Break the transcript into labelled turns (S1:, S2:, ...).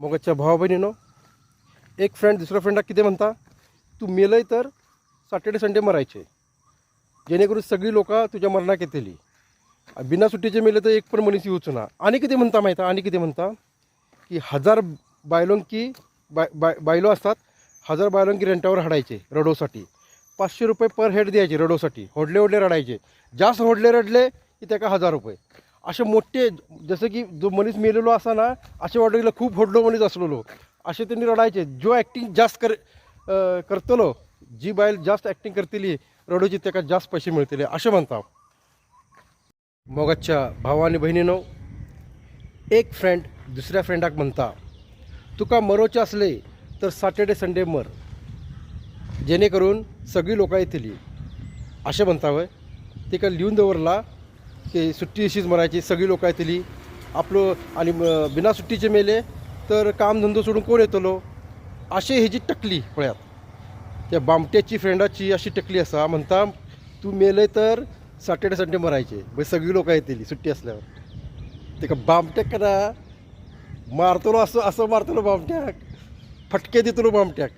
S1: मोगाच्या भावा बहिणीनो, एक फ्रेंड दुसऱ्या फ्रेंडाक कितें म्हणटा, तूं मेलय तर सॅटर्डे संडे मरायचे, जेणेकरून सगळी लोकां तुज्या मरणाक येतली. बिना सुट्टीचे मेले तर एक पण मनीस येवचो ना. आनी कितें म्हणटा माहिती? आनी कितें म्हणटा की 1000 बायलोंकी बाय बाय बायलो असतात, 1000 बायलोंकी रेंटावर हाडायचे रडोसाठी. 500 रुपये पर हेड द्यायचे रडोसाठी. होडले होडले रडायचे, जास्त होडले रडले की ताका 1000 रुपये. असे मोठे, जसं की जो मनीस मेलेलो असा ना, असे वाटलं खूप होडलो मनीस असलेलो, असे त्यांनी रडायचे. जो ॲक्टिंग जास्त करतलो, जी बायल जास्त ॲक्टिंग करतली रडोची, ताका जास्त पैसे मिळतले, असे म्हणता. मोगाच्या भावा आनी बहिणीनो, एक फ्रेंड दुसऱ्या फ्रेंडाक म्हणता, तुका मरोचे असले तर सॅटर्डे संडे मर, जेणेकरून सगळी लोकां येतली, अशें म्हणता वय. तिका लिहून दवरला की सुट्टी दिशीच मरायची, सगळी लोकां येतली आपलो. आणि बिना सुट्टीचे मेले तर काम धंदो सोडून कोण येतलो? अशें हेजी टकली पळयात, त्या बामट्याची फ्रेंडाची अशी टकली आसा. म्हणटा, तूं मेले तर सॅटर्डे संडे मरायचे, मागीर सगळी लोकां येतली सुट्टी असल्यावर. तेका बामट्याक ना मारतलो, असो असो मारतलो बामट्याक, फटके दितलो बामट्याक.